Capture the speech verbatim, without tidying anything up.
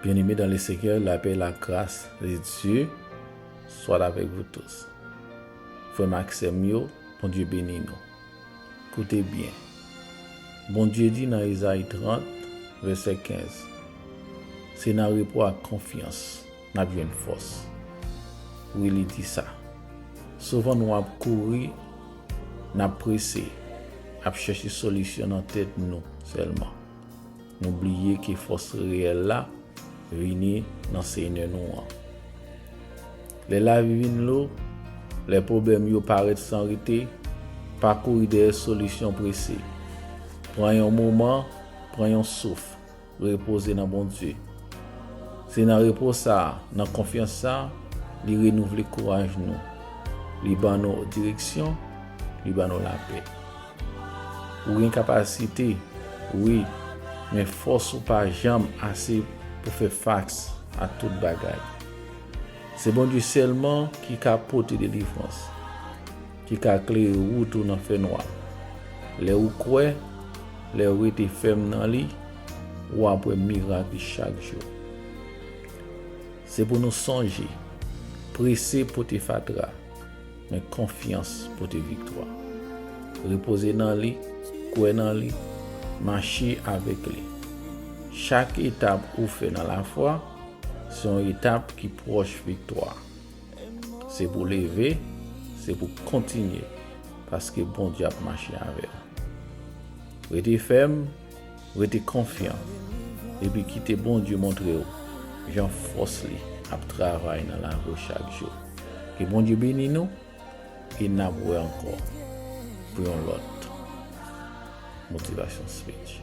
Bien-aimés dans le Seigneur, la paix et la grâce de Dieu soient avec vous tous. Frè m ak sè m yo, Bondye beni nou. Koute byen. Bondye di nan Ezayi trant, vèsè kenz, se nan repo ak konfyans n ap jwenn fòs. Wi, li di sa. Souvan nou ap kouri, n ap prese, ap chèche solisyon nan tèt nou sèlman. Nou bliye ke fòs reyèl la vini nan Senyè nou an. Lè lavi vin lou, lè pwoblèm yo parèt san rete, pa kouri dèyè solisyon prese. Pran yon moman, pran yon souf, repoze nan Bondye. Se nan repo sa a, nan konfyans sa a, li renouvle kouraj nou. Li ban nou direksyon, li ban nou lapè. Ou gen kapasite, wi, men fòs ou pa janm ase pou fè fas a tout bagay. Se Bondye sèlman ki ka pote delivrans, ki ka klere wout ou nan fènwa. Lè ou kwè, lè ou rete fèm nan li, ou ap wè mirak li chak jou. Se pou nou sonje, prese pote fatra, men konfyans pote viktwa. Repoze nan li, kwè nan li, mache avèk li. Chak etap ou fè nan lafwa, se yon etap ki pwòch viktwa. Se pou leve, se pou kontinye, paske Bondye ap mache avè w. Rete fèm, rete konfyan, epi kite Bondye montre w jan fòs li ap travay nan lavi w chak jou. Ke Bondye beni nou, e n ap wè ankò pou yon lòt Motivation Speech.